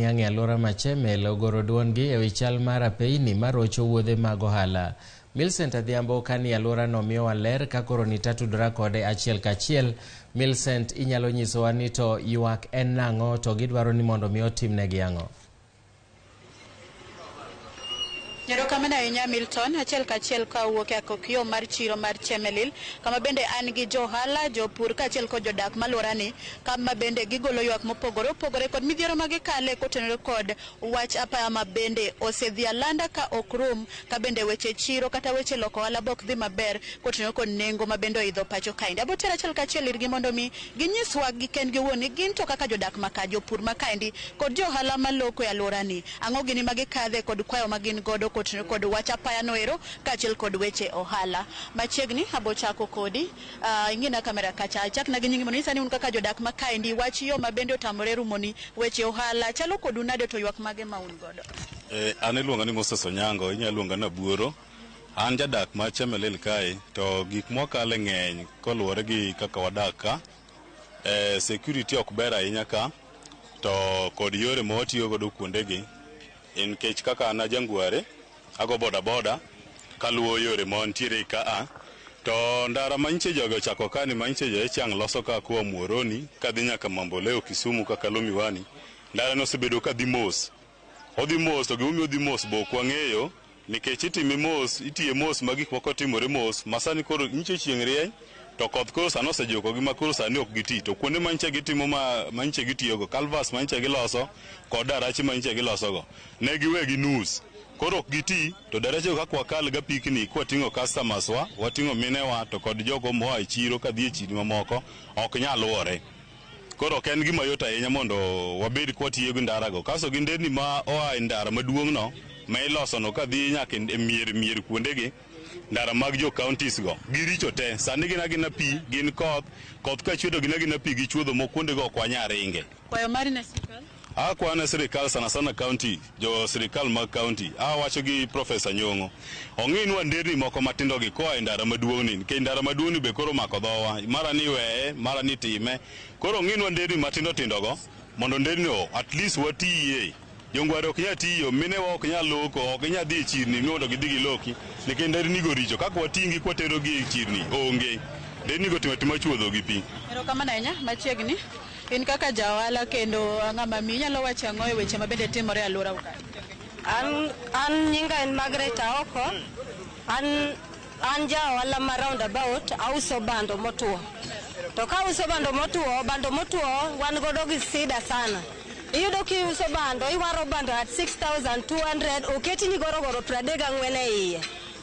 niang' e alwora ma Chemel ogoro duondgi e wi chal mar apeyni marocho wuodhe mag ohala. Millicent Adhiambo kani e alworano miyowa ler ka koro nitatudora kode achiel kachiel. Millicent, inyalo nyisowa ni to ywak en nang'o to gidwaro ni mondo mi otimnegi ang'o? Erokamano ahinya, Milton. Achiel kachiel kawuok e akok yo mar chiro mar Chemelil, kama bende an gi johala, jopur kaachiel kod jodak maluorani, kama bende gigolo ywak mopogore opogore kod midhiero ma gikale kotenore kod wach apaya ma bende osedhi alanda ka ok rum, ka bende weche chiro kata weche loko ohala be ok dhi maber kotenore kod nengo ma bende oidho pacho kaendi. Abo tero achiel kachiel irgi mondo mi ginyiswa gi kendgi owuon ni gin to kaka jodak maka, jopur makaendi kod johala maloko e alworani, ang'o gini ma gikadhe kod kwayo ma gin godo kotenore kod wach apaya noero kaachiel kod weche ohala. Machiegni abo chako kodi, ing'ina kamera kacha, achakna gi nyingi mondo inyisa ni un kaka jodak makaendi, wach yo ma bende otamore rumoni, weche ohala chalo kodu nade to ywak mage ma un godo? An iluonga ni Moses Onyango, inyalo luonga ni Abuoro. An jadak ma Chemelil kae, to gik mwakale ng'eny koluwore gi kaka wadak ka. Security ok ber ahinya ka, to kod yore ma watiyo godo kuondegi, nikech kaka an ajangware, ago boda boda, kaluwo yore mantiere ka a. To ndara manyiche jogi ochako ka ni manyiche jo Echiang' loso ka koa Muhoroni, kadhi nyaka Mamboleo, Kisumu kakalo Miwani, ndara no osebedo kadhi mos. Odhi mos, to gimomiyo odhi mos be ok wang'eyo, nikech itime mos, itiye mos ma gik moko timore mos, ma sani koro nyiche chieng' rieny, to koth koro sani osejukogi ma koro sani ok giti. To kuonde ma nyiche gitimo ma nyiche gitiyogo, culverts ma nyiche giloso, kod darache ma nyiche gilosogo, ne giwegi nus. Koro ok giti, to darache go kaka wakal ga pikni, kwating'o customers wa, wating'o minewa, to kod jogo moa e chiro kadhi e chirni mamoko, ok nyal luwore. Koro ok en gima yot ahinya mondo wabed kwatiyo gi ndara go. Kasto gi nderni ma oa e ndara maduong' no, ma iloso no kadhi nyaka e mier mier kuondegi, ndara mag jo counties go, giricho te. Sani gin agina pi, gin koth, koth kachwe to gin agina pi gi chuodho mo kuondego ok wanyal ringe. Kwayo mari ne sirkal? Akwayo ne sirikal, sana sana county, jo sirikal mag county, awacho gi Professor Nyong'o, ong'inwa nderni moko matindo gi koa e ndara maduong' ni, nikech ndara maduong' ni be koro omako dhowa, mara ni weye, mara ni time. Koro ong'inwa nderni matindo tindo go, mondo nderni o at least watiye. Jongware ok nyal tiyo, minewa ok nyal loko, ok ginyal dhi e chirni mondo gidhi giloki, nikech nderni go richo. Kaka wating'gi kwaterogi e chirni, onge. Nderni go otimo atima chuodho gi pi. Erokamano ahinya. Machiegni, in kaka ja ohala kendo ng'ama miyo, inyalo wacho ang'o e weche ma bende timore e alworau ka? An nyinga en Margaret Aoko. An ja ohala ma roundabout, auso bando motuo. To kauso bando motuo wan godo gi sida sana. Iyudo kiuso bando, iwaro bando at 6200, oketni gorogoro 34 e iye.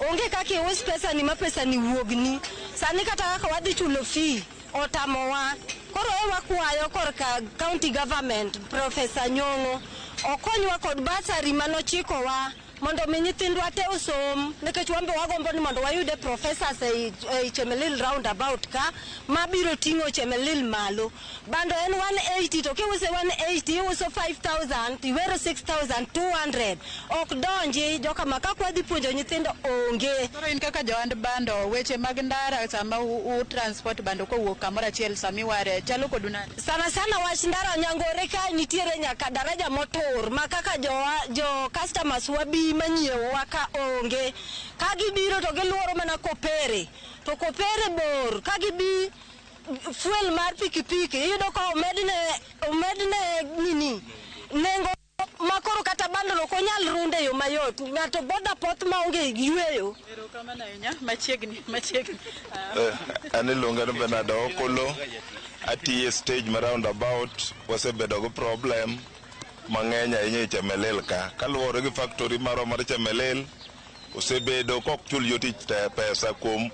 Onge kaka ius pesani ma pesani wuogni. Sani kata kaka wadhi chulo fee, otamowa. Koro e wakwayo korka county government, Professor Nyong'o, okonywa kod bursary manochikowa mondo mi nyithindwa te osom, nikech wan be wagombo ni mondo wayude professors ei Chemelil roundabout ka, mabiro ting'o Chemelil malo. Bando en 180, to kiuse 180, iuso 5000, iwero 6200. Ok donji, joka ma kaka wadhi puonjo nyithindo onge. Koro in kaka johand bando, weche mag ndara sama u transport bando kowuok kamoro achiel sama iware, chalo kodu nade? Sana sana wach ndara Nyangore ka nitiere nyaka daraja motur ma kaka jo customers wabi manyiewowa ka onge. Ka gibiro to giluoro mana Kopere. To Kopere bor, ka gibi fuel mar pikipiki iyudo ka omedne nini nengo ma koro kata bando ok onyal runde e yo mayot. Ng'ato boda poth maonge yweyo. Erokamano ahinya. Machiegni, machiegni. An iluonga ni Bernard Okolo, atiyo e stage ma roundabout. Wasebedo gi problem mang'eny ahinya e Chemelil ka. Kaluwore gi factory marwa mar Chemelil, osebedo kok chul jotich te pesa kuom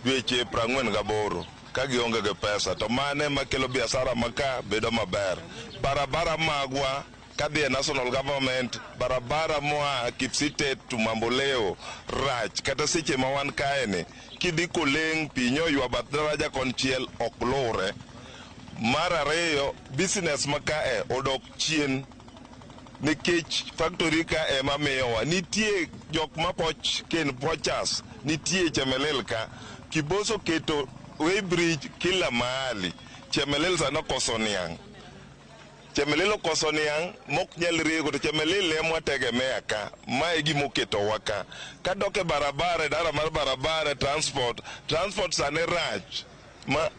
dweche 48 ka gionge gi pesa. To mano ema kelo biashara ma ka bedo maber. Barabara magwa kadhi e national government, barabara moa Kipsitet to Mamboleo rach. Kata seche ma wan kae ni, kidhi Koleng', pi nyoywa bath daraja konchiel ok luwre. Mar ariyo, business ma kae odok chien nikech factory ka ema miyowa. Nitie jok ma poch ken poachers, nitie Chemelil ka. Kibos oketo weighbridge kila mahali. Chemelil sani okoso niang'. Chemelil okoso niang' mok nyal rego to Chemelil ema wategemea ka. Ma e gima oketowa ka. Kadok e barabara, e dara mar barabara, transport, transport sani rach. Ma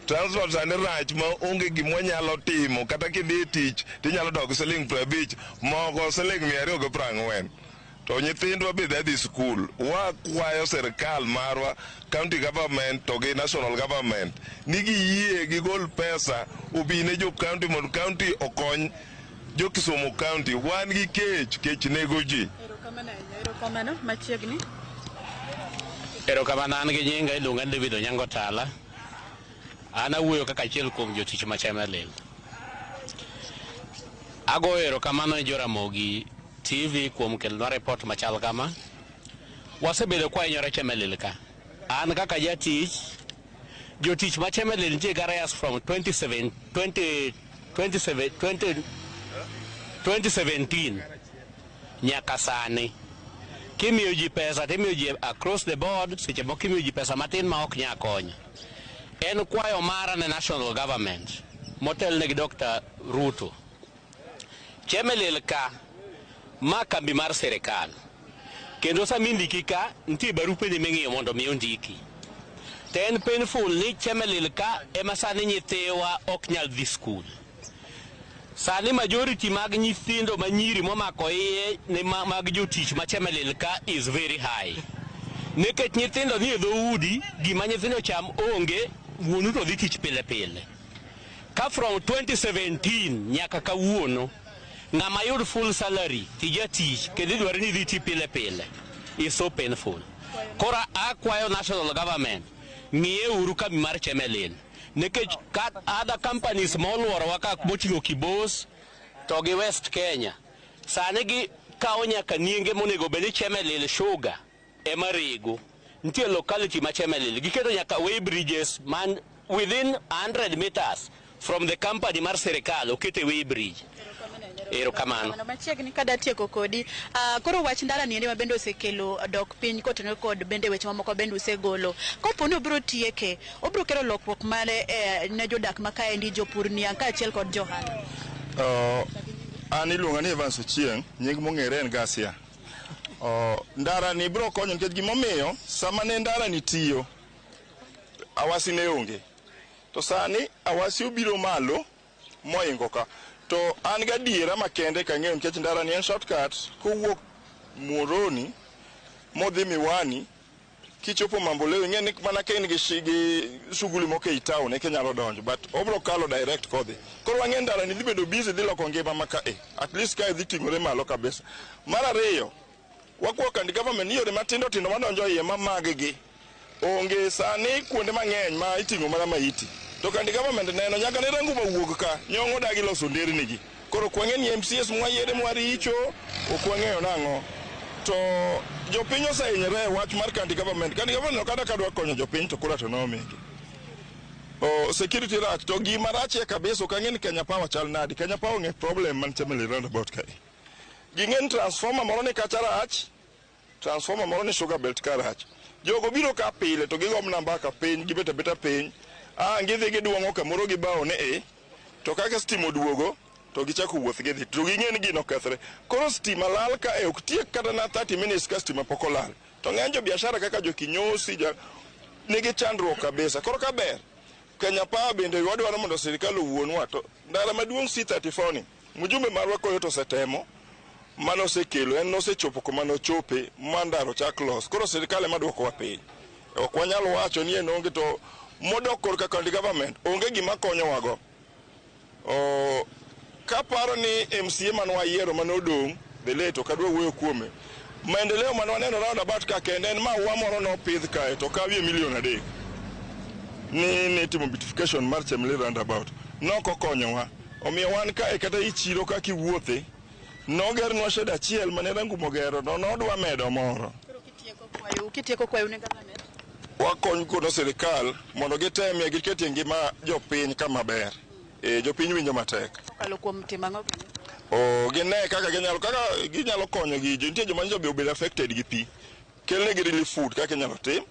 transport sani rach ma onge gima wanyalo timo. Kata kidhi e tich tinyalo dok gi siling 50, mogo siling 240. To nyithindwa be dhi skul. Wakwayo sirkal marwa, county government to gi national government, ni giyie gigol pesa obi ne jo county mondo county okony jo Kisumu county. Wan gi kech, kech nego ji. Erokamano ahinya, erokamano machiegni. Erokamano, an gi nyinga iluonga ni David Onyango Tala. An awuoyo kaka achiel kuom jotich ma Chemelil. Agoyo erokamano ne Joramogi TV kuom kelonwa report machal kama. Wasebedo kwahinyore Chemelil ka. An kaka jatich, jotich ma Chemelil nitie gi arrears from 27, 20, 27, 20, 2017 nyaka sani. Kimiyo ji pesa timiyo ji across the board, seche moko imiyo ji pesa matin ma ok nyal konyo. En kwayo mara ne national government motelne gi Dr. Ruto. Chemelil ka ma kambi mar sirikal. Kendo sama indiki ka, nitie barupeni ming'iyo mondo mi ondiki. To en painful ni Chemelil ka ema sani nyithiwa ok nyal dhi skul. Sani majority mag nyithindo manyiri momako iye ne mag jotich ma Chemelil ka is very high. Nikech nyithindo nie dhoudi, gima nyithindo cham onge, wuonu to dhi tich pile pile. Ka from 2017 nyaka kawuono, ng'ama yud full salary tija tich kendo idwaro ni idhi ti pile pile is so painful. Koro akwayo national government ng'iye uru kambi mar Chemelil nikech ka other companies moluorowa ka moting'o Kibos to gi West Kenya sani gi kawo nyaka nienge monego bed ni Chemelil Sugar ema rego. Nitie locality ma Chemelil giketo nyaka weigh bridges man within 100 meters from the company mar sirikal okete weigh bridge. Erokamano. Machiegni kada tieko kodi. Koro wach ndara ni endi ma bende osekelo dok piny kotenore kod bende weche mamoko bende usegolo. Kopo ni obiro tieke, obiro kelo lokruok mane ne jodak ma kaendi, jopur niang' kaachiel kod johala? An iluonga ni Evans Ochieng', nying mong'ere en Gasia. Ndara ni biro konyo nikech gimomiyo sama ne ndara ni tiyo, awasi ne onge. To sani awasi obiro malo moingo ka. To an gadiera makende kang'eyo nikech ndara ni en shortcut kowuok Muhoroni modhi Miwani kichopo Mamboleo ing'e ni mana ka in gi shughuli moko ei town eka inyalo donjo but obiro kalo direct kodhi. Koro wang'e ndara ni dhi bedo busy dhi loko ngima ma ka e. At least kae dhi ting'ore malo kabisa. Mar ariyo, wakwayo county government ni yore matindo tindo madonjo iye ma mag gi onge sani kuonde mang'eny ma iting'o mana maiti. To county government neno nyaka ne Ranguma wuog ka nyong'o dagi loso nderni gi. Koro ok wang'e ni MCAs mwayiere mwaricho ok wang'eyo nang'o. To jopiny osehinyore e wach mar county government. County government kata ka dwa konyo jopiny to kura to nomigi. O security rach to gima rachie kabisa ok ang'e ni Kenya Power chal nadi. Kenya Power ong'e problem man Chemelil roundabout kae. Ging'e ni transformer moro ni kacha rach, transformer moro ni sugar belt ka rach. Jogo biro ka pile to gigo mana mbaka piny, gibet abeta piny. Ah, gidhi giduong'o kamoro gibao ni e, to kaka stima oduogo to gichako wuoth gidhi. To ging'e ni gino okethre. Koro stima lal ka e ok tiek kata na 30 minutes ka stima pok olal. To ng'eny jo biashara kaka jo kinyosi ja nigi chandruok kabisa. Koro ka ber, Kenya Power bende wadwaro mondo sirikal owuonwa to ndara maduong' C34 ni mjumbe marwa koyo to osetemo mano osekelo en nosechopo kuma nochope ma ndara ochak los. Koro sirikal ema duokowa piny. Ok wanyal wacho ni en onge to modok korka county government onge gima konyowago. Kaparo ni MCA mane wayiero mane odong' the late ok adwa wuoyo kuome. Maendeleo mane waneno roundabout ka kende en maua moro nopidh kae to okawie milion 3 ni nitimo beautification mar Chemelil roundabout. Nok okonyowa. Omiyo wan kae kata i chiro kaka iwuothe nogernwa shed achiel mane Ranguma ogero to nodwa medo moro. Koro kitieko kwayo ne government. Wakony kono sirikal mondo gitemie giketie ngima jopiny kama ber. Jopiny winjo matek. Kokalo kuom timo ang'o? Gine kaka ginyalo konyo gi. Nitie joma nyocha be obedo affected gi pi. Kelnegi relief food kaka inyalo tim.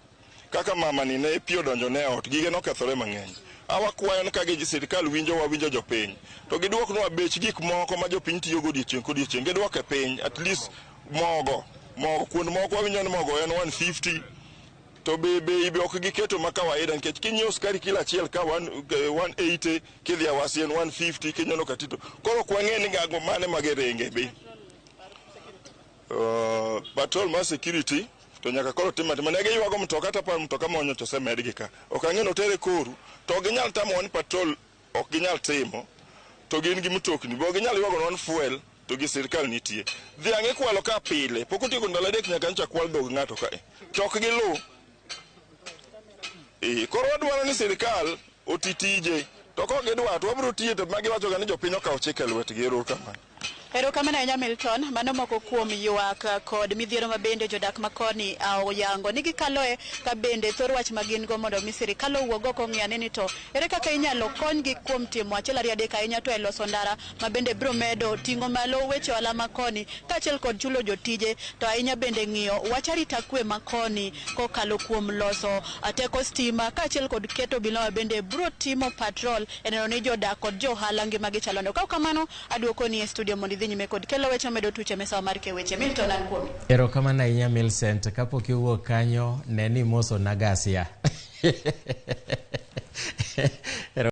Kaka mama ni ne pi odonjo ne ot, gige nokethore mang'eny. Awakwayo ni ka gi sirikal winjo wawinjo jopiny to giduoknwa bech gik moko ma jopiny tiyogo odiochieng' kodiochieng', giduoke piny at least mogo mogo kuond moko wawinjo ni mogo en 150 to be bei be ok giketo ma kawaida nikech kinyiewo sukari kilo achiel ka 180 kidhi Awasi en 150 kinyono Katito koro ok wang'e ni gago mane ma giringe be patrol mar security to nyaka koro tim atima ne giywago mtoka to aparo mtoka monyo to osemedgi ka ok ang'e ni otere koru to ok ginyal tamowa ni patrol ok ginyal timo to gin gi mtokni be ok ginyal ywagonwa ni fuel to gi sirikal nitie dhiang' ikwalo ka pile pok otieko ndalo adek nyaka nyocha kwal dhog ng'ato kae to ok giluw. Koro wadwaro ni sirikal oti tije to kok gidwa to wabiro tiye to magiwacho ga ni jopiny okawo chik e lwetgi. Erokamano. Erokamano ahinya Milton, mano moko kuom ywak kod midhiero ma bende jodak makoni oyango ni gikaloe ka bende thor wach ma gin go mondo mi sirikal owuog oko ong'i ane ni to ere kaka inyalo konygi kuom timo achiel ariyo adek ahinya to e loso ndara ma bende biro medo ting'o malo weche ohala makoni kaachiel kod chulo jotije to ahinya bende ng'iyo wach arita kwe makoni kokalo kuom loso teko stima kaachiel kod keto obila ma bende biro timo patrol e neno ni jodak kod jo ohala ngimagi chalo nade. Kaok kamano aduoko ni e studio mondo idhi nyime kod kelo weche medo tuche mesawa mar ke weche. Milton an kuomi. Erokamano ahinya Millicent, kapok iwuok kanyo ne ni imoso na Gasia.